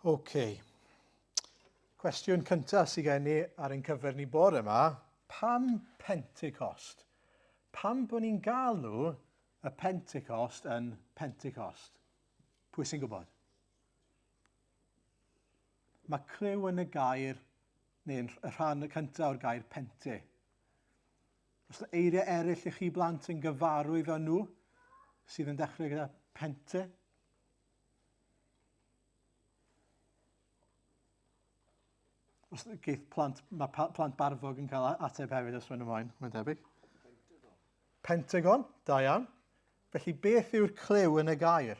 OK. Cwestiwn cyntaf sydd gen i ar ein cyfer ni bore yma, pam Pentecost? Pam bod ni'n galw y Pentecost yn Pentecost? Pwy sy'n gwybod? Mae clyw yn y gair, neu yn y rhan y cyntaf o'r gair pente. Os yna eiriau eraill i chi blant yn gyfarwydd â nhw sydd yn dechrau gyda pente? Os geith plant, mae plant barfog yn cael ateb hefyd os maen nhw moyn, mae'n debyg. Pentagon. Pentagon, da iawn. Felly beth yw'r clyw yn y gair?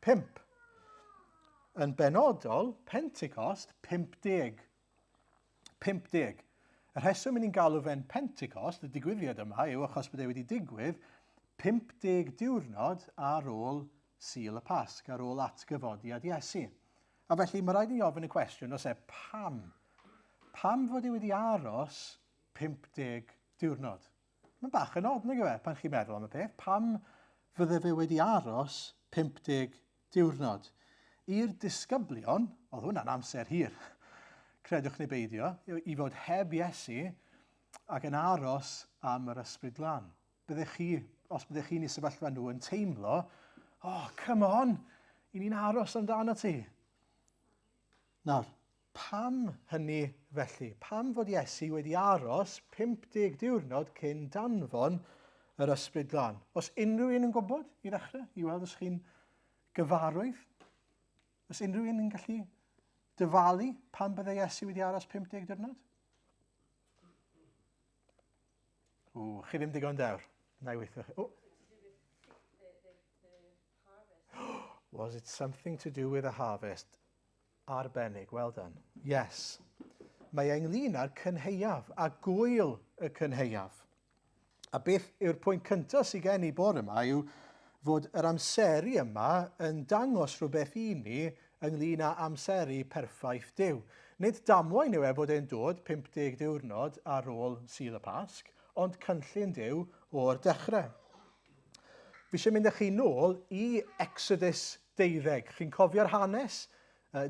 Pimp. Yn benodol, Pentecost, 50. 50. Y rheswm i ni'n galw fe'n Pentecost, y digwyddiad yma, yw achos bod e wedi digwydd 50 diwrnod ar ôl Sul y Pasg, ar ôl atgyfodiad Iesu. A felly mae rhaid i ni ofyn y cwestiwn os e pam? Pam fod e wedi aros 50 diwrnod? Mae'n bach yn od, nag yw e, pan chi'n meddwl am y peth. Pam fydde fe wedi aros 50 diwrnod? I'r disgyblion, oedd hwnna'n amser hir, credwch neu beidio, i fod heb Iesu ac yn aros am yr Ysbryd Glân. Byddech chi, os byddech chi'n ei sefyllfa nhw, yn teimlo, oh, come on, i ni'n aros amdano ti. Nawr, Pam hynny felly? Pam fod Iesu wedi aros 50 diwrnod cyn danfon yr Ysbryd Glân? Os unrhyw un yn gwybod, i ddechrau, i weld os chi'n gyfarwydd, os unrhyw un yn gallu dyfalu pam byddai Iesu wedi aros 50 diwrnod? Ww, chi ddim digon dewr. Na i weithio chi. Oh. Was it something to do with the harvest? Arbennig, well done. Yes. Mae e ynglyn â'r cynhaeaf a gwyl y cynhaeaf. A beth yw'r pwynt cyntaf sydd gen i bore yma yw fod yr amseru yma yn dangos rhywbeth i ni ynglyn â amseru perffaith Duw. Nid damwain yw e bod e'n dod 50 diwrnod ar ôl Sul y Pasg, ond cynllun Duw o'r dechrau. Fi eisiau mynd â chi nôl i Exodus deuddeg. Chi'n cofio'r hanes?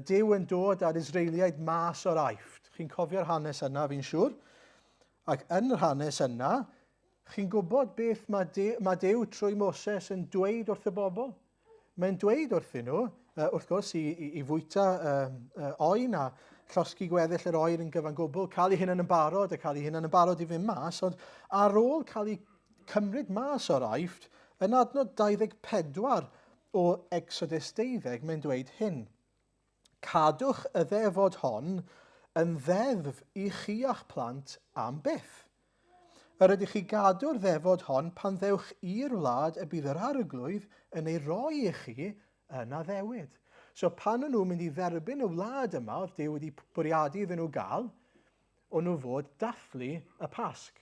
Duw yn dod â'r Israeliaid mas o'r Aifft. Chi'n cofio'r hanes yna, fi'n siŵr. Ac yn yr hanes yna, chi'n gwybod beth mae, De, mae Duw trwy Moses yn dweud wrth y bobl? Mae'n dweud wrthyn nhw, wrth gwrs, i, i, i fwyta uh, oen a llosgi gweddill yr oen yn gyfan gwbl, cael eu hunain yn barod a cael eu hunain yn barod i fynd mas, ond ar ôl cael eu cymryd mas o'r Aifft, yn adnod 24 o Exodus 12, mae'n dweud hyn. Cadwch y ddefod hon yn ddeddf i chi a'ch plant am byth. Yr ydych chi gadw'r ddefod hon pan ddewch i'r wlad y bydd yr arglwydd yn ei roi i chi yn addewid. So pan o'n nhw'n mynd i dderbyn y wlad yma, oedd Duw wedi bwriadu iddyn nhw gael, o'n nhw fod dathlu y Pasg.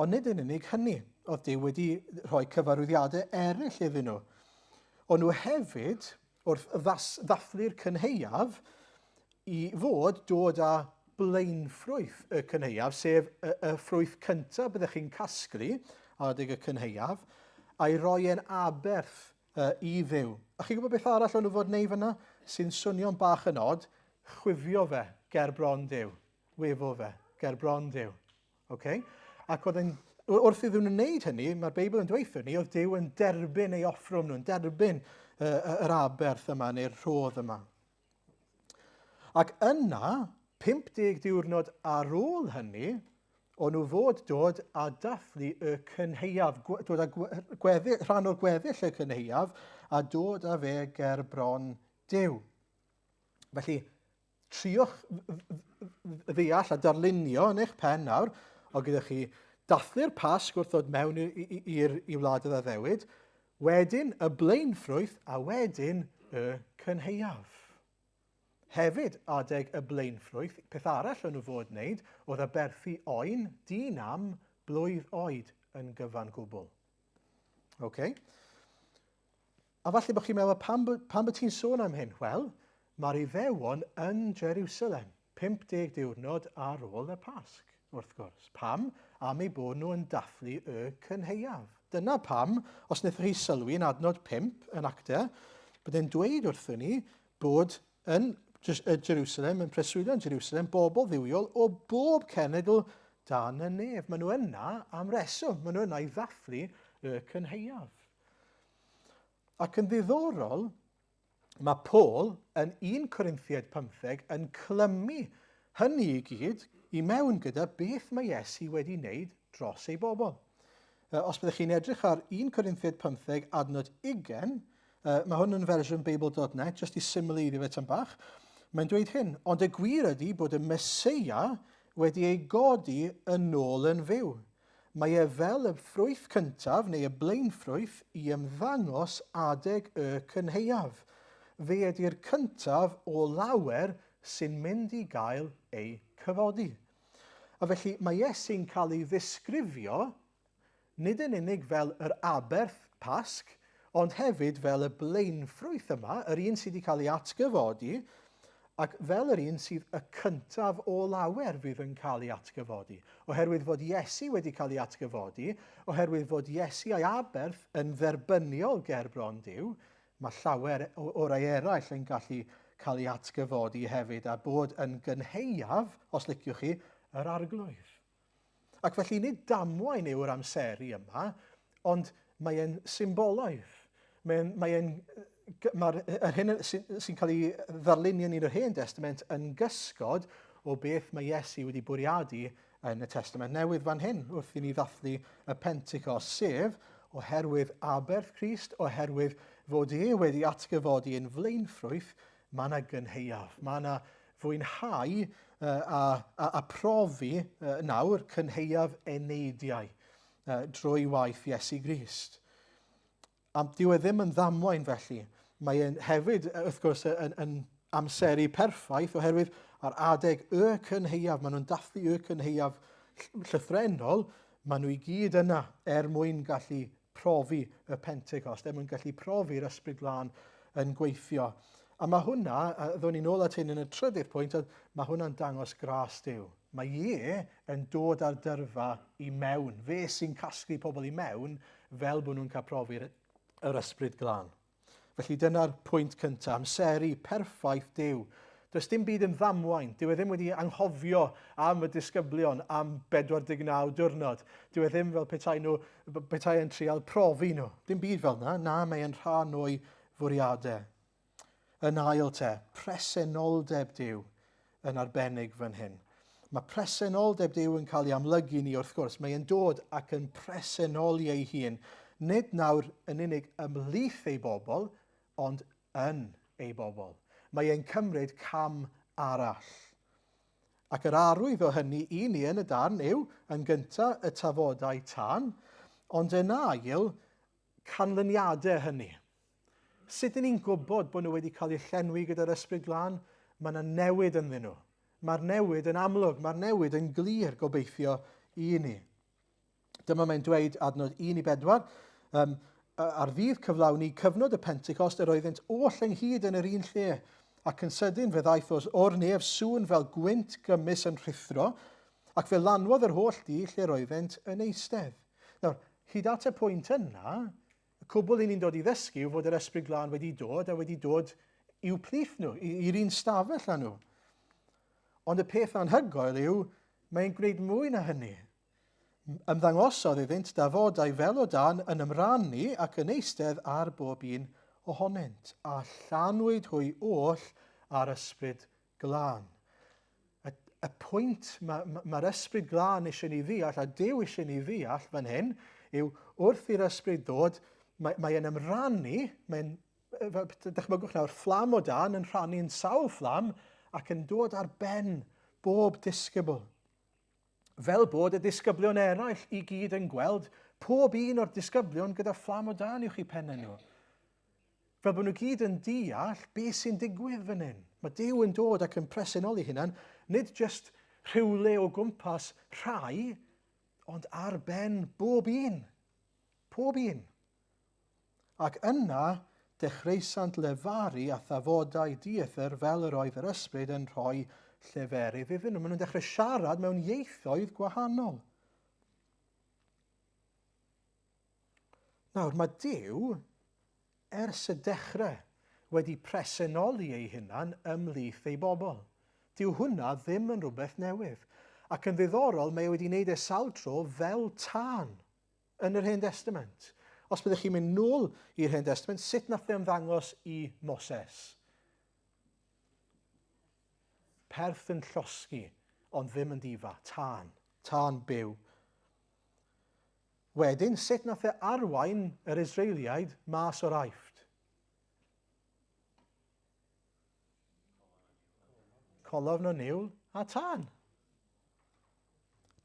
Ond nid yn unig hynny, oedd Duw wedi rhoi cyfarwyddiadau eraill iddyn nhw. O'n nhw hefyd, wrth ddathlu'r cynhaeaf, i fod dod â blaenffrwyth y cynhaeaf, sef y, y ffrwyth cyntaf byddech chi'n casglu adeg y cynhaeaf, a'i roi e'n aberth uh, i Dduw. A chi'n gwybod beth arall o'n nhw fod neu fyna sy'n swnio'n bach yn od? Chwifio fe ger bron Duw. Wefo fe ger bron Duw. Okay? Ac oedd yn, wrth iddyn nhw wneud hynny, mae'r Beibl yn dweud ni, oedd Duw yn derbyn ei offrwm nhw, yn derbyn uh, yr aberth yma neu'r rhodd yma. Ac yna, 50 diwrnod ar ôl hynny, o'n nhw fod dod a dathlu y cynhaeaf, dod â gweddill, rhan o'r gweddill y cynhaeaf, a dod â fe ger bron Duw. Felly, triwch ddeall a darlunio yn eich pen nawr, o gyda chi dathlu'r Pasg wrth ddod mewn i'r i wlad yr addewid, wedyn y blaenffrwyth a wedyn y cynhaeaf. Hefyd, adeg y blaenffrwyth, peth arall o'n nhw fod wneud oedd aberthu oen dyn am blwydd oed yn gyfan gwbl. Okay? A falle bod chi'n meddwl, pam, pam bod ti'n sôn am hyn? Wel, mae'r Iddewon yn Jerusalem, 50 diwrnod ar ôl y Pasg, wrth gwrs. Pam? Am eu bod nhw yn dathlu y cynhaeaf. Dyna pam, os wnaethoch chi sylwi yn adnod 5 yn actau, Bod e'n dweud wrthyn ni bod yn Jerusalem, yn preswylio yn Jerusalem, bobl dduwiol o bob cenedl dan y nef. Maen nhw yna am reswm, maen nhw yna i ddathlu y cynhaeaf. Ac yn ddiddorol, mae Paul yn 1 Corinthiaid 15 yn clymu hynny i gyd i mewn gyda beth mae Iesu wedi wneud dros ei bobl. Os byddwch chi'n edrych ar 1 Corinthiaid 15 adnod 20, mae hwn yn fersiwn Bible.net, jyst i symleiddio fe tam bach, mae'n dweud hyn, ond y gwir ydy bod y Meseia wedi ei godi yn ôl yn fyw. Mae e fel y ffrwyth cyntaf neu y blaenffrwyth i ymddangos adeg y cynhaeaf. Fe ydy'r cyntaf o lawer sy'n mynd i gael eu cyfodi. A felly mae Iesu'n cael ei ddisgrifio nid yn unig fel yr aberth Pasg, ond hefyd fel y blaenffrwyth yma, yr un sydd wedi cael ei atgyfodi, ac fel yr un sydd y cyntaf o lawer fydd yn cael ei atgyfodi. Oherwydd fod Iesu wedi cael ei atgyfodi, oherwydd fod Iesu a'i aberth yn dderbyniol ger bron Duw, mae llawer o rai eraill yn gallu cael ei atgyfodi hefyd a bod yn gynhaeaf, os liciwch chi, yr Arglwydd. Ac felly nid damwain yw'r amseru yma, ond mae e'n symbolaidd. Mae'n, mae e'n, mae'r yr hyn sy'n sy cael ei ddarlunio yn yr Hen Testament yn gysgod o beth mae Iesu wedi bwriadu yn y Testament Newydd fan hyn, wrth i ni ddathlu y Pentecost, sef oherwydd aberth Crist, oherwydd fod e wedi atgyfodi yn flaenffrwyth, mae yna gynhaeaf, mae yna fwynhau a, a, a profi nawr cynhaeaf eneidiau drwy waith Iesu Grist. A dyw e ddim yn ddamwain felly. Mae e'n hefyd, wrth gwrs, yn, yn amseru perffaith oherwydd ar adeg y cynhaeaf, maen nhw'n dathlu y cynhaeaf llythrennol, maen nhw i gyd yna er mwyn gallu profi y Pentecost, er mwyn gallu profi'r Ysbryd Glân yn gweithio. A mae hwnna, a ddown ni'n ôl at hyn yn y trydydd pwynt, ond mae hwnna'n dangos gras Duw. Mae e yn dod â'r dyrfa i mewn. Fe sy'n casglu pobl i mewn fel bod nhw'n cael profi'r yr Ysbryd Glân. Felly dyna'r pwynt cyntaf, amseru perffaith Duw. Does dim byd yn ddamwain. Dyw e ddim wedi anghofio am y disgyblion am 49 diwrnod. Dyw e ddim fel petai nhw, petai e'n trial profi nhw. Dim byd fel yna. Na, mae e'n rhan o'i fwriadau. Yn ail te, presenoldeb Duw yn arbennig fan hyn. Mae presenoldeb Duw yn cael ei amlygu ni wrth gwrs. Mae e'n dod ac yn presenoli ei hun, nid nawr yn unig ymhlith ei bobl, ond yn ei bobl. Mae e'n cymryd cam arall. Ac yr arwydd o hynny i ni yn y darn yw, yn gyntaf, y tafodau tân, ond yn ail, canlyniadau hynny. Sut dyn ni'n gwybod bod nhw wedi cael eu llenwi gyda'r Ysbryd Glân? Mae yna newid ynddyn nhw. Mae'r newid yn amlwg, mae'r newid yn glir, gobeithio, i ni. Dyma mae'n dweud adnod 1 i 4, um, ar ddydd cyflawni cyfnod y Pentecost yr oeddynt oll ynghyd yn yr un lle, ac yn sydyn fe ddaeth o'r nef sŵn fel gwynt grymus yn rhuthro, ac fe lanwodd yr holl dŷ lle roeddent yn eistedd. Nawr, hyd at y pwynt yna, Y cwbl i ni'n dod i ddysgu yw fod yr Ysbryd Glân wedi dod a wedi dod i'w plith nhw, i'r un stafell â nhw. Ond y peth anhygoel yw, mae'n gwneud mwy na hynny. Ymddangosodd iddynt dafodau fel o dan yn ymrannu ac yn eistedd ar bob un ohonynt, a llanwyd hwy oll â'r Ysbryd Glân. Y, y pwynt mae'r ma, ma Ysbryd Glân eisiau ni ddeall, a Duw eisiau ni ddeall fan hyn, yw wrth i'r Ysbryd ddod, mae, mae e'n ymrannu, mae'n, dychmygwch nawr, fflam o dan yn rhannu'n sawl fflam ac yn dod ar ben bob disgybl. Fel bod y disgyblion eraill i gyd yn gweld pob un o'r disgyblion gyda fflam o dan uwch eu pennau nhw. Fel bod nhw gyd yn deall beth sy'n digwydd fan hyn. Mae Duw yn dod ac yn presenoli hunan, nid jyst rhywle o gwmpas rhai, ond ar ben bob un. Pob un. Ac yna dechreusant lefaru a thafodau dieithr fel yr oedd yr ysbryd yn rhoi lleferydd iddyn nhw. Maen nhw'n dechrau siarad mewn ieithoedd gwahanol. Nawr, mae Duw, ers y dechrau, wedi presenoli ei hunan ymhlith ei bobl. Dyw hwnna ddim yn rhywbeth newydd. Ac yn ddiddorol, mae e wedi wneud e sawl tro fel tân yn yr Hen Destament. Os byddech chi'n mynd nôl i'r Hen Destament, sut nath e ymddangos i Moses? Perth yn llosgi, ond ddim yn difa. Tân. Tân byw. Wedyn, sut nath e arwain yr Israeliaid mas o'r Aifft? Colofn o niwl a tân.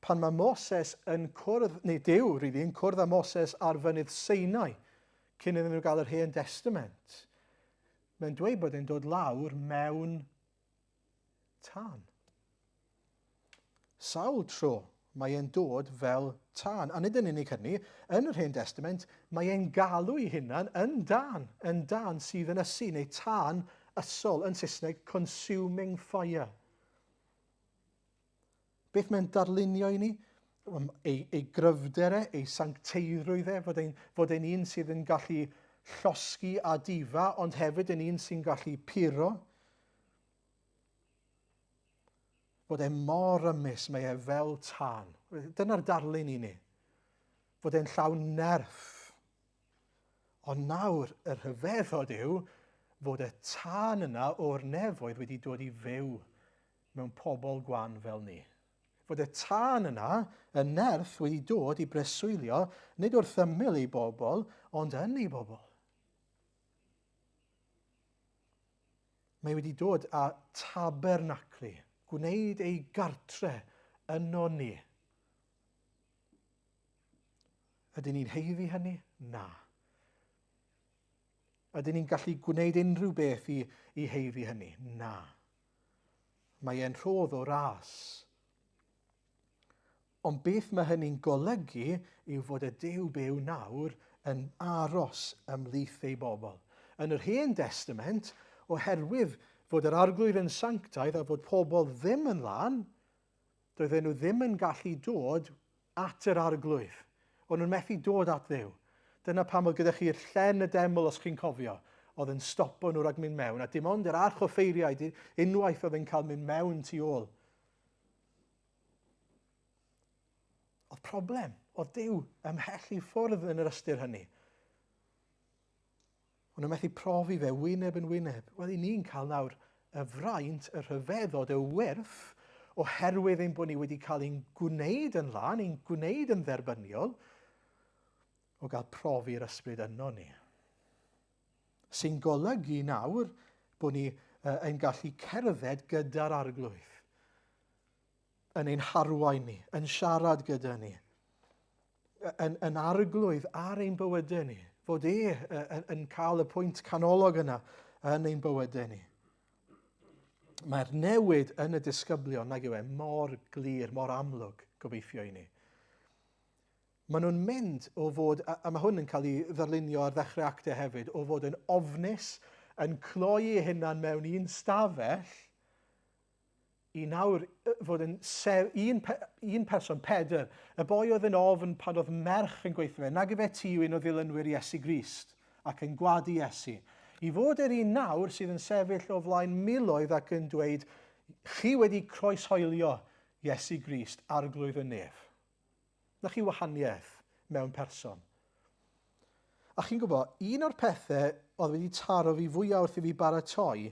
Pan mae Moses yn cwrdd, neu Duw, rili, yn cwrdd â Moses ar fynydd Sinai, cyn iddyn nhw gael yr Hen Testament, mae'n dweud bod e'n dod lawr mewn tân. Sawl tro mae e'n dod fel tân. A nid yn unig hynny, yn yr Hen Destament, mae e'n galw ei hunan yn dân, yn dân sydd yn ysu, neu tân ysol, yn Saesneg, consuming fire. Beth mae'n darlunio i ni? Ei, ei gryfder e, ei sancteiddrwydd e, fod e'n, fod e'n un sydd yn gallu llosgi a difa, ond hefyd yn un sy'n gallu puro. Fod e mor rymus, mae e fel tân. Dyna'r darlun i ni. Fod e'n llawn nerth. Ond nawr, y rhyfeddod yw fod y tân yna o'r nefoedd wedi dod i fyw mewn pobl gwan fel ni. Fod y tân yna, y nerth, wedi dod i breswylio, nid wrth ymyl ei bobl, ond yn ei bobl. Mae wedi dod â tabernaclu, gwneud ei gartre yno ni. Ydyn ni'n heiddi hynny? Na. Ydyn ni'n gallu gwneud unrhyw beth i, i heiddi hynny? Na. Mae e'n rhodd o ras. Ond beth mae hynny'n golygu yw fod y Duw byw nawr yn aros ymhlith ei bobl. Yn yr Hen Destament, oherwydd fod yr Arglwydd yn sanctaidd a fod pobl ddim yn lân, doedden nhw ddim yn gallu dod at yr Arglwydd. O'n nhw'n methu dod at Dduw. Dyna pam oedd gyda chi'r llen y deml, os chi'n cofio, oedd yn stopo nhw rhag mynd mewn, a dim ond yr archoffeiriaid unwaith oedd yn cael mynd mewn tu ôl. Oedd problem. Oedd Duw ymhell i ffwrdd yn yr ystyr hynny. O'n nhw'n methu profi fe wyneb yn wyneb. Wel, i ni'n cael nawr y fraint, y rhyfeddod, y wyrth, oherwydd ein bod ni wedi cael ein gwneud yn lân, ein gwneud yn dderbyniol, o gael profi'r ysbryd yno ni. Sy'n golygu nawr bod ni uh, yn gallu cerdded gyda'r arglwydd yn ein harwain ni, yn siarad gyda ni, yn, yn arglwydd ar ein bywydau ni, fod e yn, yn cael y pwynt canolog yna yn ein bywydau ni. Mae'r newid yn y disgyblion, nag yw e, mor glir, mor amlwg, gobeithio i ni. Maen nhw'n mynd o fod, a, a mae hwn yn cael ei ddarlunio ar ddechrau actau hefyd, o fod yn ofnus, yn cloi eu hunan mewn un stafell, i nawr fod yn sef, un, pe, un person, Pedr, y boi oedd yn ofn pan oedd merch yn gweithio fe, nag efe ti yw un o ddilynwyr Iesu Grist, ac yn gwadu Iesu. I fod yr un nawr sydd yn sefyll o flaen miloedd ac yn dweud, chi wedi croeshoelio Iesu Grist, arglwydd y nef. Na chi wahaniaeth mewn person. A chi'n gwybod, un o'r pethau oedd wedi taro fi fwyaf wrth i fi baratoi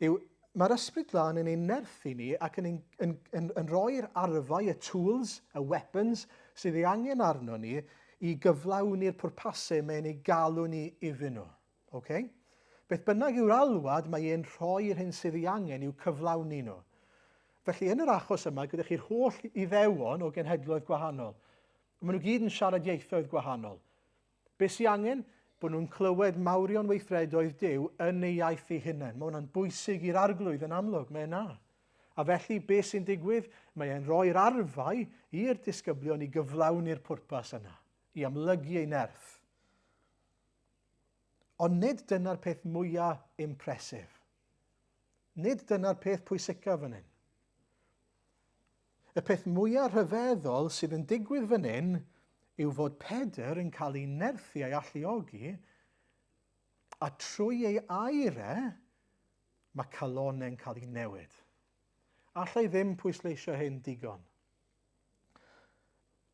yw mae'r ysbryd glân yn ein nerthu ni ac yn, ein, yn, yn, yn rhoi'r arfau, y tools, y weapons sydd ei angen arno ni i gyflawni'r pwrpasau mae'n ei galw ni iddyn nhw. Okay? Beth bynnag yw'r alwad, mae e'n rhoi'r hyn sydd ei angen i'w cyflawni nhw. Felly yn yr achos yma, gyda chi'r holl Iddewon o genhedloedd gwahanol. Maen nhw gyd yn siarad ieithoedd gwahanol. Be sy'n angen? Bod nhw'n clywed mawrion weithredoedd Duw yn ei iaith ei hunain. Mae hwnna'n bwysig i'r arglwydd yn amlwg, mae yna. A felly, be sy'n digwydd? Mae e'n rhoi'r arfau i'r disgyblion i gyflawni'r pwrpas yna, i amlygu ei nerth. Ond nid dyna'r peth mwyaf impressive. Nid dyna'r peth pwysicaf fan hyn. Y peth mwyaf rhyfeddol sydd yn digwydd fan hyn yw fod Pedr yn cael ei nerthu a'i alluogi A trwy ei air e, mae calonnau'n cael ei newid. Alla i ddim pwysleisio hyn digon.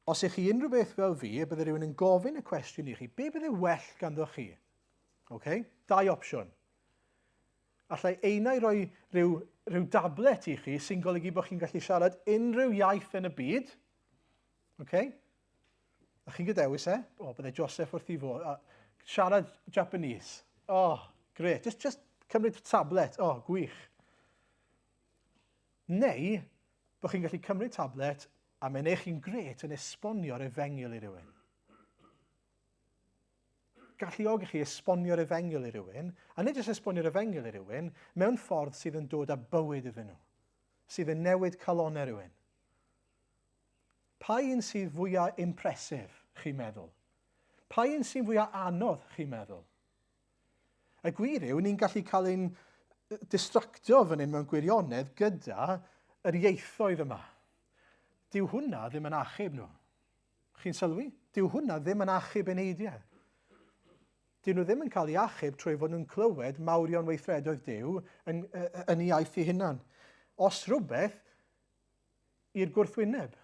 Os ych chi unrhyw beth fel fi, y bydde rhywun yn gofyn y cwestiwn i chi, be bydde well ganddo chi? Okay? Dau opsiwn. Allai einau roi rhyw, rhyw dablet i chi sy'n golygu bod chi'n gallu siarad unrhyw iaith yn y byd. Okay? A chi'n gydewis e? O, bydde Joseph wrth i fod. A, siarad Japanese. O, oh, gret. Just, just cymryd tablet. O, oh, gwych. Neu, bod chi'n gallu cymryd tablet a mae'n eich chi'n gret yn esbonio'r efengyl i rywun. Galluogi chi esbonio'r efengyl i rywun, a nid jyst esbonio'r efengyl i rywun, mewn ffordd sydd yn dod â bywyd iddyn nhw, sydd yn newid calonau rhywun. Pa un sydd fwya impressive, chi'n meddwl? Pa un sy'n fwya anodd, chi'n meddwl? Y gwir yw, ni'n gallu cael ein distractio fan hyn mewn gwirionedd gyda yr ieithoedd yma. Dyw hwnna ddim yn achub nhw. Chi'n sylwi? Dyw hwnna ddim yn achub eneidiau. Dyn nhw ddim yn cael ei achub trwy fod nhw'n clywed mawrion weithredoedd Duw yn, yn ei iaith ei hunan. Os rhywbeth, i'r gwrthwyneb.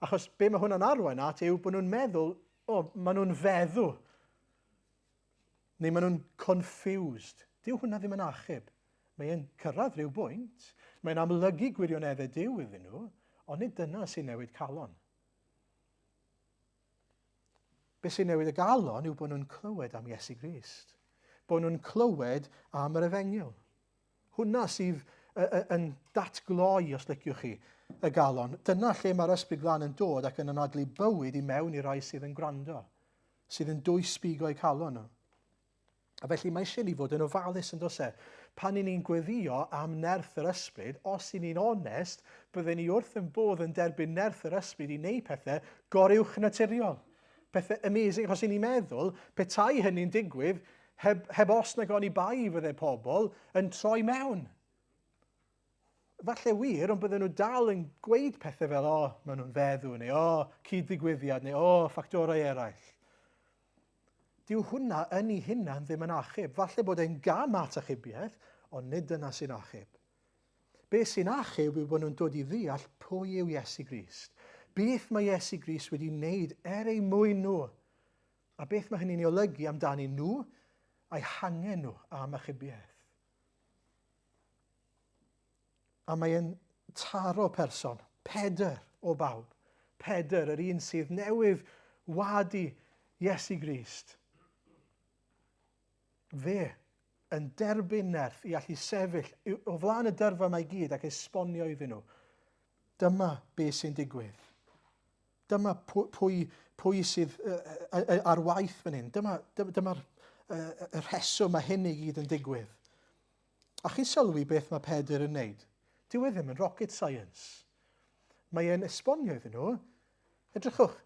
Achos be mae hwnna'n arwain at yw bod nhw'n meddwl, o, oh, maen nhw'n feddw. Neu maen nhw'n confused. Dyw hwnna ddim yn achub. Mae'n cyrraedd rhyw bwynt, mae'n amlygu gwirioneddau Duw iddyn nhw, ond nid dyna sy'n newid calon. Be sy'n newid y galon yw bod nhw'n clywed am Iesu Grist. Bod nhw'n clywed am yr efengyl. Hwnna sydd yn datgloi, os liciwch chi, y galon. Dyna lle mae'r Ysbryd Glân yn dod ac yn anadlu bywyd i mewn i rai sydd yn gwrando, sydd yn dwys bigo eu calon nhw. A felly mae eisiau ni fod yn ofalus yn does e? Pan i ni'n gweddio am nerth yr ysbryd, os i ni'n onest, bydden ni wrth yn bodd yn derbyn nerth yr ysbryd i wneud pethau goruwch naturiol. Pethau amazing, achos i ni'n meddwl, petai hynny'n digwydd, heb, heb os nag oni bai fydde pobl yn troi mewn. Falle wir, ond bydden nhw dal yn gweud pethau fel, o, oh, maen nhw'n feddw, neu o, oh, cyd-ddigwyddiad, neu o, oh, ffactorau eraill. Dyw hwnna yn ei hunan ddim yn achub. Falle bod e'n gam at achubiaeth, ond nid dyna sy'n achub. Be sy'n achub yw bod nhw'n dod i ddeall pwy yw Iesu Grist. Beth mae Iesu Grist wedi wneud er eu mwyn nhw. A beth mae hynny'n ei olygu amdanyn nhw a'i hangen nhw am achubiaeth. A mae'n taro person, Pedr o bawb. Pedr, yr un sydd newydd wadu Iesu Grist. Fe yn derbyn nerth i allu sefyll o flaen y dyrfa mae gyd ac esbonio iddyn nhw. Dyma beth sy'n digwydd. Dyma pwy, pwy sydd ar waith fan hyn. Dyma, dyma'r y rheswm mae hyn i gyd yn digwydd. A chi'n sylwi beth mae Pedr yn wneud? Dyw e ddim yn rocket science. Mae e'n esbonio iddyn nhw, edrychwch,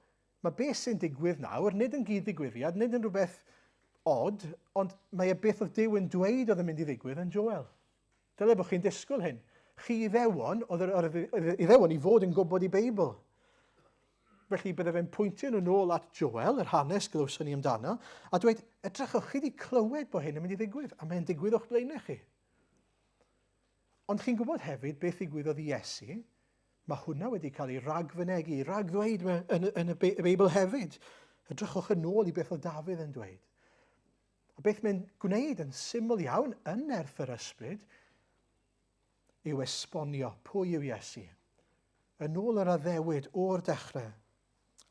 mae beth sy'n digwydd nawr, nid yn gyd-ddigwyddiad, nid yn rhywbeth odd, ond mae e beth oedd Duw yn dweud oedd yn mynd i ddigwydd yn Joel. Dyle bod chi'n disgwyl hyn. Chi Iddewon, oedd yr, oedd Iddewon i fod yn gwybod i Beibl. Felly bydde fe'n pwyntio nhw nôl at Joel, yr hanes glywson ni amdano, a dweud, edrychwch, chi wedi clywed bod hyn yn mynd i ddigwydd, a mae'n digwydd o'ch blaenau chi. Ond chi'n gwybod hefyd beth ddigwyddodd i Iesu? Mae hwnna wedi cael ei ragfynegi, ragddweud yn, yn y Beibl hefyd. Edrychwch yn ôl i beth oedd Dafydd yn dweud. A beth mae'n gwneud yn syml iawn yn nerth yr ysbryd yw esbonio pwy yw Iesu. Yn ôl yr addewid o'r dechrau,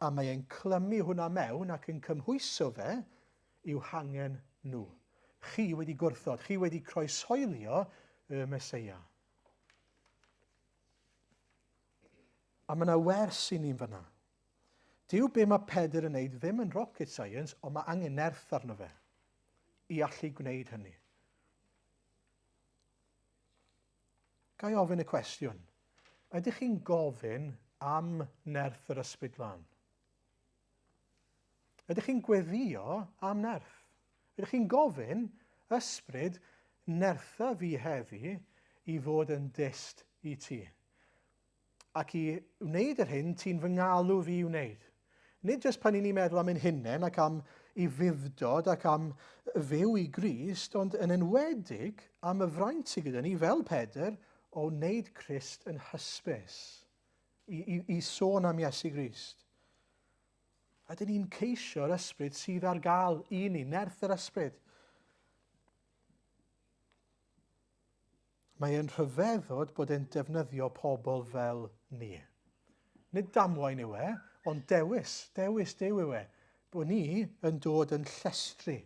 a mae e'n clymu hwnna mewn ac yn cymhwyso fe i'w hangen nhw. Chi wedi gwrthod, chi wedi croeshoelio y Meseia. A mae yna wers i ni'n fyna. Dyw be mae Pedr yn neud ddim yn rocket science, ond mae angen nerth arno fe i allu gwneud hynny. Ga i ofyn y cwestiwn? Ydych chi'n gofyn am nerth yr Ysbryd Glân? Ydych chi'n gweddio am nerth? Ydych chi'n gofyn, Ysbryd, nertha fi heddi i fod yn dyst i ti? ac i wneud yr hyn ti'n fy ngalw fi i wneud. Nid jyst pan i ni'n meddwl am ein hunain ac am ufudd-dod ac am fyw i Grist, ond yn enwedig am y fraint sydd gyda ni, fel Pedr, o wneud Crist yn hysbys, i, i, i sôn am Iesu Grist. Ydyn ni'n ceisio'r ysbryd sydd ar gael i ni, nerth yr ysbryd? Mae e'n rhyfeddod bod e'n defnyddio pobl fel ni. Nid damwain yw e, ond dewis, dewis Duw yw e, bod ni yn dod yn llestri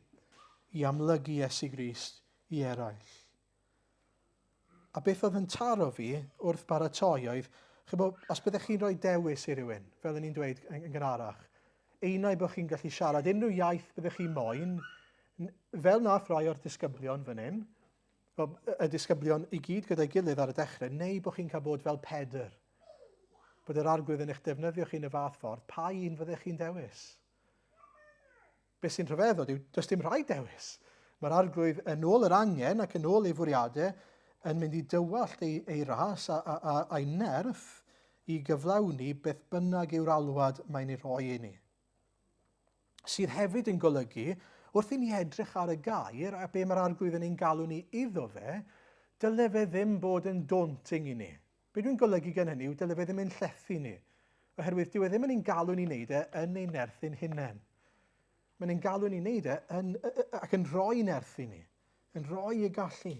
i amlygu Iesu Grist i eraill. A beth oedd yn taro fi wrth baratoi oedd, chybod, os byddech chi'n rhoi dewis i rywun, fel o'n i'n dweud yn gynharach, einau bod chi'n gallu siarad unrhyw iaith byddech chi moyn, fel nath rai o'r disgyblion fan hyn, y disgyblion i gyd gyda'i gilydd ar y dechrau, neu bod chi'n cael bod fel Pedr, bod yr arglwydd yn eich defnyddio chi yn y fath ffordd, pa un fyddech chi'n dewis? Beth sy'n rhyfeddod yw, does dim rhaid dewis. Mae'r arglwydd yn ôl yr angen ac yn ôl ei fwriadau yn mynd i dywallt ei, ei ras a, a, a, a'i nerth i gyflawni beth bynnag yw'r alwad mae'n ei rhoi i ni. Sydd hefyd yn golygu, wrth i ni edrych ar y gair a be mae'r arglwydd yn ein galw ni iddo fe, dyle fe ddim bod yn daunting i ni. Be dwi'n golygu gan hynny yw dyle fe ddim ein llethu ni, oherwydd dyw e ddim yn ein galw ni wneud e yn ein nerth ein hunain. Mae'n ein galw ni wneud e yn, ac yn rhoi nerth i ni, yn rhoi y gallu.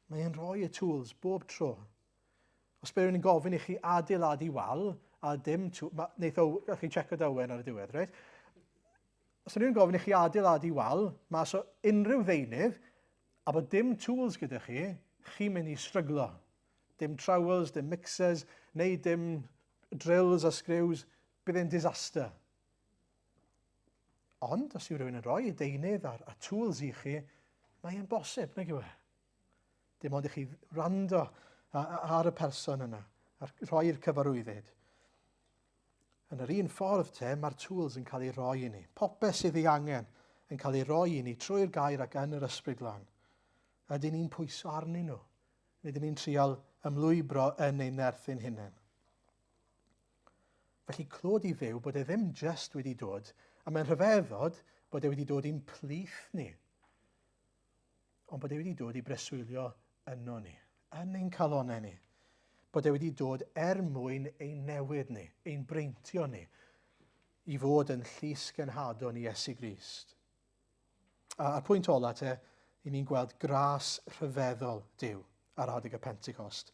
Mae e'n rhoi y tools bob tro. Os bydd rhywun yn gofyn i chi adeiladu wal, a dim tools, wneith o, chi checo da Owen ar y diwedd, reit? Os rhywun yn gofyn i chi adeiladu wal, mas o unrhyw ddeunydd, A bod dim tools gyda chi, chi'n mynd i stryglo. Dim trowels, dim mixers, neu dim drills a screws, bydd e'n disaster. Ond, os yw rhywun yn rhoi y deunydd a'r, a tools i chi, mae e'n bosib, nag yw e? Dim ond i chi rando ar y person yna, a rhoi'r cyfarwyddyd. Yn yr un ffordd te, mae'r tools yn cael ei roi i ni. Popeth sydd ei angen yn cael ei roi i ni trwy'r gair ac yn yr ysbryd glân. Ydyn ni'n pwyso arnyn nhw? Neu ydyn ni'n trial ymlwybro yn ein nerth ein hunain? Felly clod i Dduw bod e ddim just wedi dod, a mae'n rhyfeddod bod e wedi dod i'n plith ni. Ond bod e wedi dod i breswylio yno ni, yn ein calonau ni. Bod e wedi dod er mwyn ein newid ni, ein breintio ni, i fod yn llys genhadon i Iesu Grist. A'r pwynt ola te, i ni'n gweld gras rhyfeddol Duw ar adeg y Pentecost.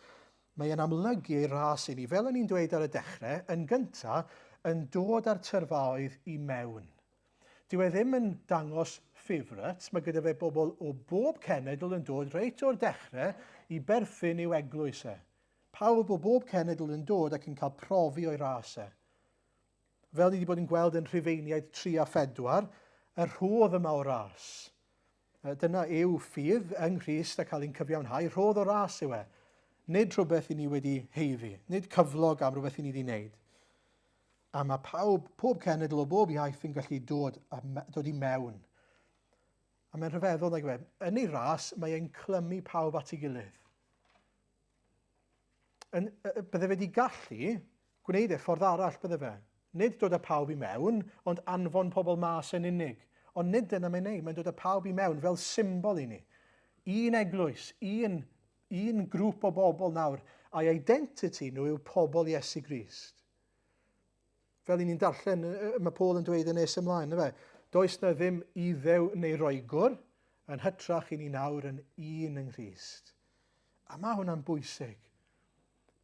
Mae e'n amlygu ei ras i ni, fel o'n i'n dweud ar y dechrau, yn gyntaf, yn dod â'r tyrfaoedd i mewn. Dyw e ddim yn dangos favourites, mae gyda fe bobl o bob cenedl yn dod reit o'r dechrau i berthyn i'w eglwys e. Pawb o bob cenedl yn dod ac yn cael profi o'i ras e. Fel ni wedi bod yn gweld yn Rhufeiniaid 3 a 4, y rhodd yma o ras. Dyna yw ffydd yng Nghrist a cael ein cyfiawnhau, rhodd o ras yw e. Nid rhywbeth i ni wedi heiddi, nid cyflog am rhywbeth i ni wedi wneud. A mae pawb, pob cenedl o bob iaith yn gallu dod, a dod i mewn. A mae'n rhyfeddol nag yw e. Yn ei ras, mae e'n clymu pawb at ei gilydd. Yn, bydde fe wedi gallu gwneud e ffordd arall, bydde fe. Nid dod â pawb i mewn, ond anfon pobl mas yn unig. Ond nid dyna mae'n neud, mae'n dod â pawb i mewn fel symbol i ni. Un eglwys, un, un grŵp o bobl nawr, a'i identity nhw yw pobl Iesu Grist. Fel i ni'n darllen, mae Paul yn dweud yn nes ymlaen, na fe? Does na ddim Iddew neu Roegwr, yn hytrach i ni nawr yn un yng Nghrist. A mae hwnna'n bwysig.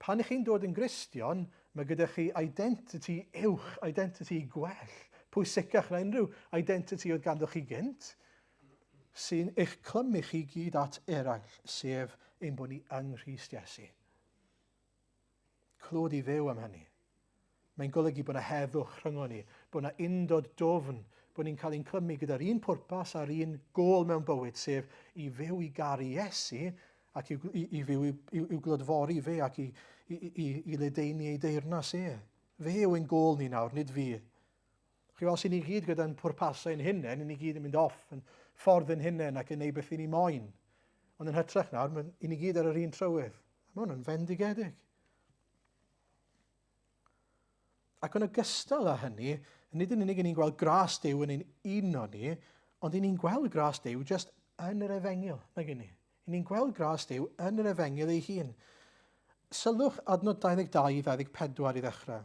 Pan ych chi'n dod yn Gristion, mae gyda chi identity uwch, identity gwell, pwysicach na unrhyw identity oedd ganddo chi gynt, sy'n eich clymu chi gyd at eraill, sef ein bod ni yng Nghrist Iesu. Clod i Dduw am hynny. Mae'n golygu bod yna heddwch rhyngon ni, bod yna undod dwfn, bod ni'n cael ein clymu gyda'r un pwrpas a'r un gôl mewn bywyd, sef i fyw i garu Iesu ac i, i, i fyw i'w, i'w glodfori fe ac i, i, i, i ledaenu ei deyrnas e. Fe yw ein gôl ni nawr, nid fi. Chi os i ni gyd gyda'n pwrpasau ein hunain, i ni gyd yn mynd off yn ffordd ein hunain ac yn neud beth i ni moyn. Ond yn hytrach nawr, i ni gyd ar yr un trywydd. A mae hwn yn fendigedig. Ac yn ogystal â hynny, Nid yn unig yn ni'n gweld gras Duw yn ein uno ni, ond yn ni'n gweld gras Duw just yn yr efengyl, nag yn ni? Yn ni'n gweld gras Duw yn yr efengyl ei hun. Sylwch adnod 22 i 24 i ddechrau.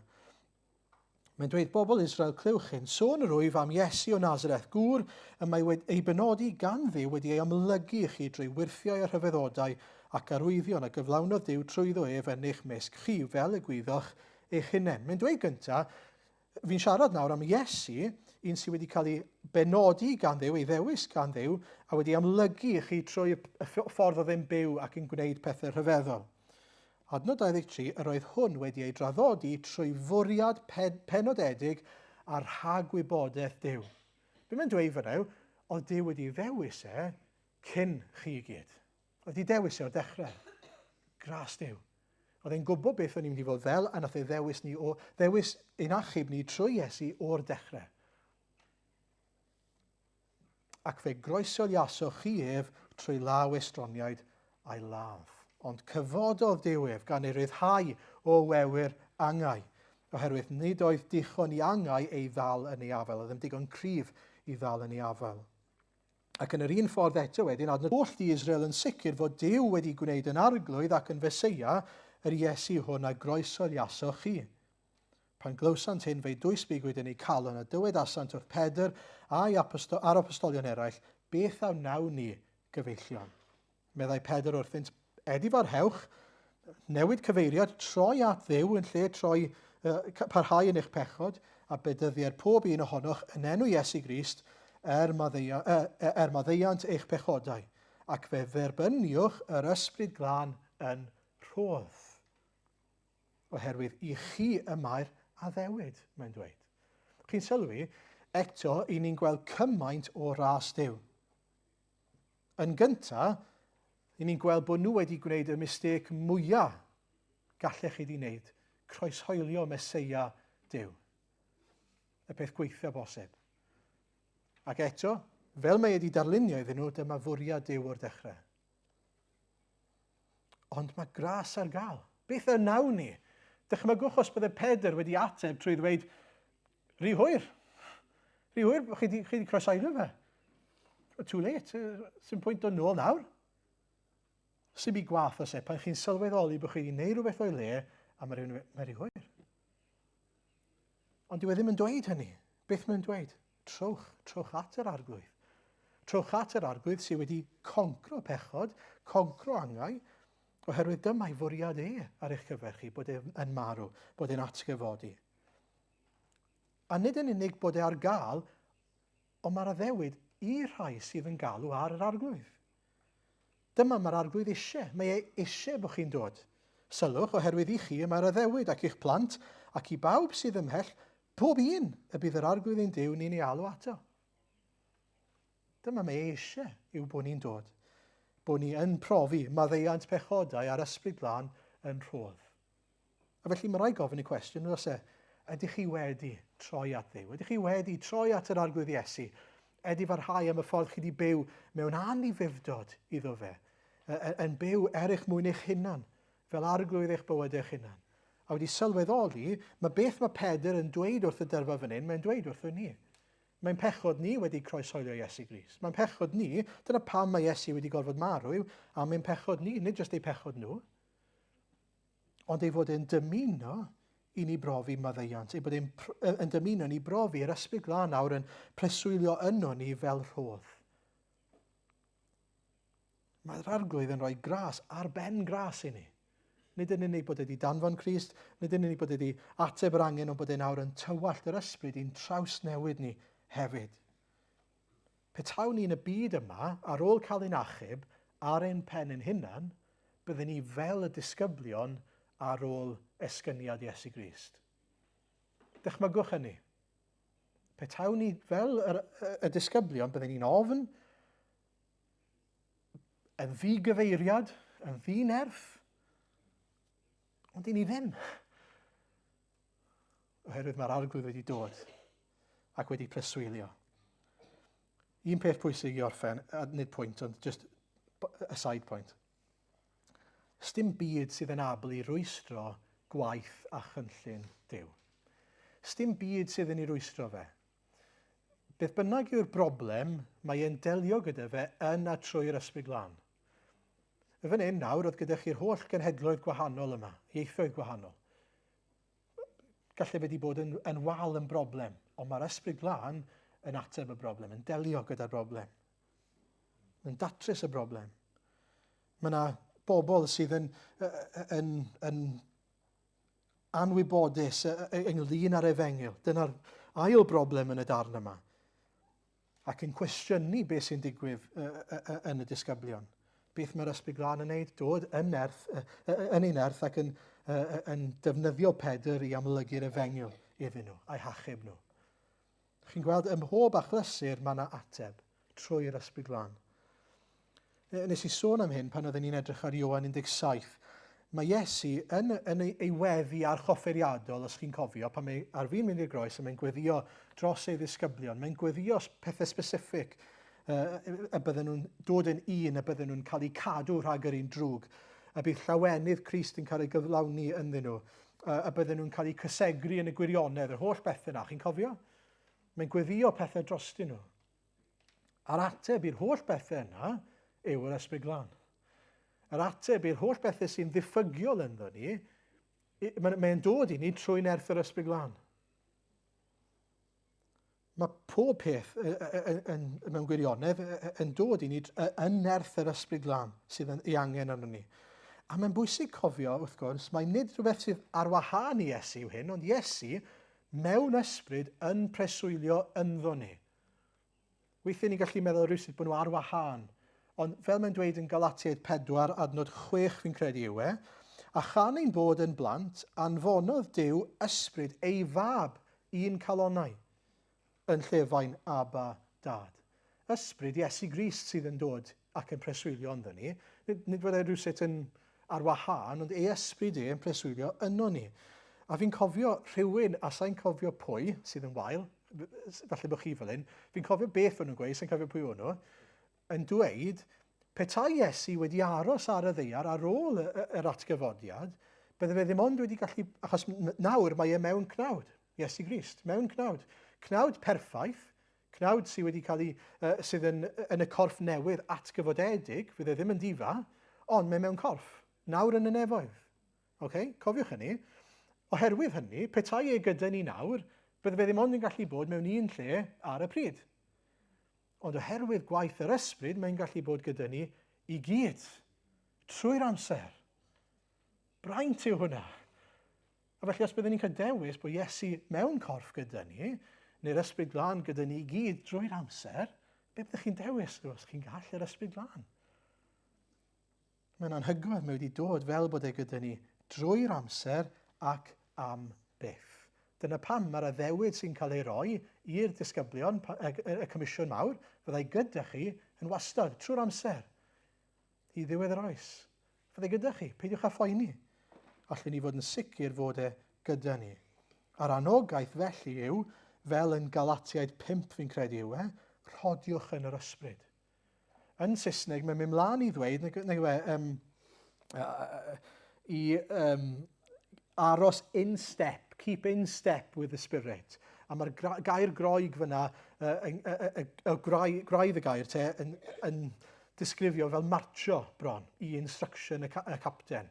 Mae'n dweud, Bobl Israel, clywch hyn, sôn yr wyf am Iesu o Nazareth, gŵr y mae wedi ei benodi gan Dduw wedi ei amlygu i chi drwy wyrthiau a rhyfeddodau ac arwyddion a gyflawnodd Duw trwyddo ef yn eich mysg chi, fel y gwyddoch eich hunain. Mae'n dweud gyntaf, fi'n siarad nawr am Iesu, un sydd wedi cael ei benodi gan Dduw, ei ddewis gan Dduw, a wedi amlygu i chi trwy y ffordd oedd e'n byw ac yn gwneud pethau rhyfeddol. Adnod 23, Yr oedd hwn wedi ei draddodi trwy fwriad penodedig a rhagwybodaeth Duw. Be mae'n dweud fyna yw, oedd Duw wedi ddewis e cyn chi i gyd. Oedd wedi dewis e o'r dechrau. Gras Duw. Oedd e'n gwybod beth o'n i'n mynd i fod fel, a nath e ddewis ni o, ddewis ein achub ni trwy Iesu o'r dechrau. Ac fe groesoliasoch chi ef trwy law estroniaid a'i ladd. Ond cyfododd Duw ef gan ei ryddhau o wewyr angau, oherwydd nid oedd dichon i angau ei ddal yn ei afael, oedd ddim digon cryf i ddal yn ei afael. Ac yn yr un ffordd eto wedyn, adnod holl di Israel yn sicr fod Duw wedi gwneud yn arglwydd ac yn Feseia yr Iesu hwn a groesoliasoch chi. Pan glywsant hyn, fe'i dwysbigwyd yn eu calon, a dywedasant wrth Pedr a'i aposto a'r apostolion eraill, Beth a wnawn ni, gyfeillion? Meddai Pedr wrthynt, Edifarhewch, newid cyfeiriad, troi at Dduw yn lle troi, uh, parhau yn eich pechod, a bedyddier pob un ohonoch yn enw Iesu Grist er, maddeia, uh, er maddeuant eich pechodau, ac fe dderbyniwch yr Ysbryd Glân yn rhodd. Oherwydd i chi y mae'r addewid, mae'n dweud. Chi'n sylwi, eto, i ni'n gweld cymaint o ras Duw. Yn gyntaf, i ni'n gweld bod nhw wedi gwneud y mistake mwyaf gallech chi wedi wneud, croeshoelio Meseia Duw. Y peth gweithio bosib. Ac eto, fel mae wedi darlunio iddyn nhw, dyma fwriad Duw o'r dechrau. Ond mae gras ar gael. Beth y nawn ni? Dychmygwch os bydde Pedr wedi ateb trwy ddweud, rhy hwyr. Rhy hwyr, chi wedi, chi wedi croesaelio fe. Too late, sy'n pwynt dod nôl nawr. Sy'n byd gwath os e, pan chi'n sylweddoli bod chi wedi gwneud rhywbeth o'i le, a mae rhywun yn mae rhy hwyr. Ond dyw e ddim yn dweud hynny. Beth mae'n dweud? Trowch, trowch at yr Arglwydd. Trowch at yr Arglwydd sydd wedi concro pechod, concro angau, oherwydd dyma'i fwriad e ar eich cyfer chi, bod e'n marw, bod e'n atgyfodi. A nid yn unig bod e ar gael, ond mae'r addewid i'r rhai sydd yn galw ar yr Arglwydd. Dyma mae'r Arglwydd eisiau. Mae e eisiau bod chi'n dod. Sylwch, oherwydd i chi y mae'r addewid ac i'ch plant ac i bawb sydd ymhell, pob un y bydd yr Arglwydd ein Duw ni'n ei alw ato. Dyma mae e eisiau yw bod ni'n dod. Bod ni yn profi maddeuant pechodau a'r Ysbryd Glân yn rhodd. A felly mae rhaid gofyn y cwestiwn, oes e, ydych chi wedi troi at Dduw? Ydych chi wedi troi at yr Arglwydd Iesu? Edifarhau am y ffordd chi wedi byw mewn anufudd-dod iddo fe, yn byw er eich mwyn eich hunan, fel arglwydd eich bywyd eich hunan. A wedi sylweddoli, mae beth mae Pedr yn dweud wrth y dyrfa fan hyn, mae'n dweud wrthyn ni. Mae'n pechod ni wedi croeshoelio Iesu Grist. Mae'n pechod ni, dyna pam mae Iesu wedi gorfod marw, yw am ein pechod ni, nid jyst eu pechod nhw. Ond ei fod e'n dymuno i ni brofi maddeuant, ei bod e'n yn dymuno ni brofi yr Ysbryd Glân nawr yn preswylio yno ni fel rhodd. Mae'r Arglwydd yn rhoi gras ar ben gras i ni. Nid yn unig bod wedi danfon Crist, nid yn unig bod wedi ateb yr angen, ond bod e nawr yn tywallt yr ysbryd i'n trawsnewid ni hefyd. Petawn ni yn y byd yma, ar ôl cael ein achub, ar ein pen ein hunan, bydden ni fel y disgyblion ar ôl esgyniad Iesu Grist. Dychmygwch hynny. Petawn ni fel y, y disgyblion, bydden ni'n ofn, yn ddigyfeiriad, yn ddi-nerth, ond i ni ddim. Oherwydd mae'r Arglwydd wedi dod ac wedi preswylio. Un peth pwysig i orffen, a nid pwynt, ond just a side point. Sdim byd sydd yn abl i rwystro gwaith a chynllun Duw. Sdim byd sydd yn ei rwystro fe. Beth bynnag yw'r broblem, mae e'n delio gyda fe yn a trwy'r Ysbryd Glân. Y fan hyn nawr, oedd gyda chi'r holl genhedloedd gwahanol yma, ieithoedd gwahanol. Gallai fe wedi bod yn, yn wal yn broblem, ond mae'r Ysbryd Glân yn ateb y broblem, yn delio gyda'r broblem. Yn datrys y broblem. Mae yna bobl sydd yn, yn, yn anwybodus ynglyn â'r efengyl. Dyna'r ail broblem yn y darn yma. Ac yn cwestiynu beth sy'n digwydd yn y disgyblion. Beth mae'r Ysbryd Glân yn neud? Dod yn, nerth, yn ei nerth ac yn, yn defnyddio Pedr i amlygu'r efengyl iddyn nhw, a'i hachub nhw. Chi'n gweld, ym mhob achlysur mae yna ateb trwy'r Ysbryd Glân. Nes i sôn am hyn pan oedden ni'n edrych ar Ioan 17. Mae Iesu yn, yn ei, ei weddi archoffeiriadol, os chi'n cofio, pan mae ar fin mynd i'r groes a mae'n gweddio dros ei ddisgyblion. Mae'n gweddio pethau specific y bydden nhw'n dod yn un, y bydden nhw'n cael eu cadw rhag yr un drwg, y bydd llawenydd Crist yn cael ei gyflawni ynddyn nhw, y bydden nhw'n cael eu cysegru yn y gwirionedd, yr holl bethau yna, chi'n cofio? Mae'n gweddio pethau drostyn nhw. A'r ateb i'r holl bethau yna yw yr Ysbryd Glân. Yr ateb i'r holl bethau sy'n ddiffygiol ynddo ni, mae'n mae dod i ni trwy nerth yr Ysbryd Glân. Mae pob peth yn, mewn gwirionedd yn dod i ni yn nerth yr Ysbryd Glân sydd yn ei angen arnon ni. A mae'n bwysig cofio, wrth gwrs, mae nid rhywbeth sydd ar wahân i Iesu yw hyn, ond Iesu mewn ysbryd yn preswylio ynddo ni. Weithiau ni'n gallu meddwl rhywsut bod nhw ar wahân, ond fel mae'n dweud yn Galatiaid 4 adnod 6 fi'n credu yw e, a chan ein bod yn blant, anfonodd Duw ysbryd ei fab i'n calonnau, yn llefain Abba, Dad. Ysbryd Iesu Grist sydd yn dod ac yn preswylio ynddo ni. Nid, nid fod e rhywsut yn ar wahân, ond ei ysbryd e yn preswylio yno ni. A fi'n cofio rhywun, a sa'n cofio pwy, sydd yn wael, falle bod chi fel hyn, fi'n cofio beth o'n nhw'n gweud, sa'n cofio pwy o'n nhw, yn dweud, petai Iesu wedi aros ar y ddeiar ar ôl yr atgyfodiad, bydde fe ddim ond wedi gallu, achos nawr mae e mewn cnawd, Iesu Grist, mewn cnawd. Cnawd perffaith, Cnawd sydd wedi cael ei, uh, sydd yn, yn y corff newydd atgyfodedig, fydd e ddim yn difa, ond mae mewn corff, nawr yn y nefoedd. Okay? Cofiwch hynny. Oherwydd hynny, petai e gyda ni nawr, bydde fe ddim ond yn gallu bod mewn un lle ar y pryd. Ond oherwydd gwaith yr ysbryd, mae'n gallu bod gyda ni i gyd, trwy'r amser. Braint yw hwnna. A felly os byddwn ni'n cael dewis bod Iesu mewn corff gyda ni, neu'r Ysbryd Glân gyda ni i gyd drwy'r amser, be byddwch chi'n dewis os chi'n gall yr Ysbryd Glân? Mae'n anhygoel, mae wedi dod fel bod e gyda ni drwy'r amser ac am byth. Dyna pam mae'r addewid sy'n cael ei roi i'r disgyblion, y Comisiwn Mawr, fyddai gyda chi yn wastad, trwy'r amser, i ddiwedd yr oes. Fydde gyda chi, peidiwch â phoeni. Allwn ni fod yn sicr fod e gyda ni. A'r anogaeth felly yw, fel yn Galatiaid 5 fi'n credu yw e, rhodiwch yn yr ysbryd. Yn Saesneg, mae'n mynd mlaen i ddweud, nag, nag yw e, um, uh, i um, aros in step, keep in step with the Spirit. A mae'r gair Groeg fyna, y, y, y, y, graidd y gair te, yn, yn disgrifio fel martsio bron i instruction y, ca y capten.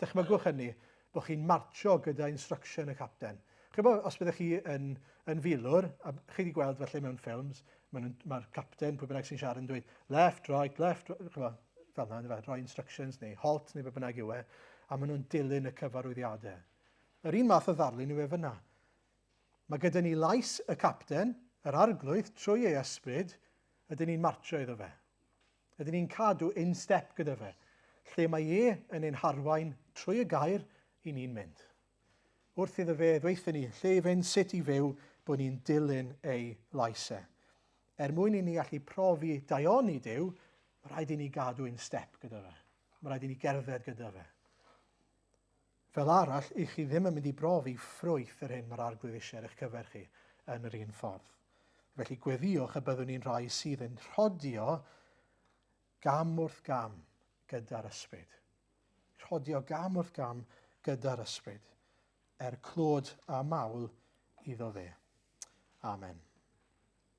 Dychmygwch hynny, bod chi'n martsio gyda instruction y capten. Chybod, os byddech chi yn, yn filwr, a chi wedi gweld felly mewn ffilms, mae'r ma capten, pwy bynnag sy'n siarad yn dweud left, right, left, right, chybod, fel yna, rhoi instructions neu halt neu be bynnag yw e, a maen nhw'n dilyn y cyfarwyddiadau. Yr un math o ddarlun yw e fyna. Mae gyda ni lais y capten, yr arglwydd, trwy ei ysbryd, ydyn ni'n martsio iddo fe. Ydyn ni'n cadw in step gyda fe, lle mae e yn ein harwain trwy y gair i ni'n mynd. Wrth iddo fe ddweutho ni lle i fynd, sut i fyw, bod ni'n dilyn ei lais e. Er mwyn i ni allu profi daioni Duw, mae rhaid i ni gadw in step gyda fe. Mae rhaid i ni gerdded gyda fe. Fel arall, i chi ddim yn mynd i brofi ffrwyth yr hyn mae'r Arglwydd eisiau ar eich cyfer chi yn yr un ffordd. Felly gweddïwch y byddwn ni'n rhai sydd yn rhodio gam wrth gam gyda'r ysbryd. Rhodio gam wrth gam gyda'r ysbryd, er clod a mawl iddo fe. Amen.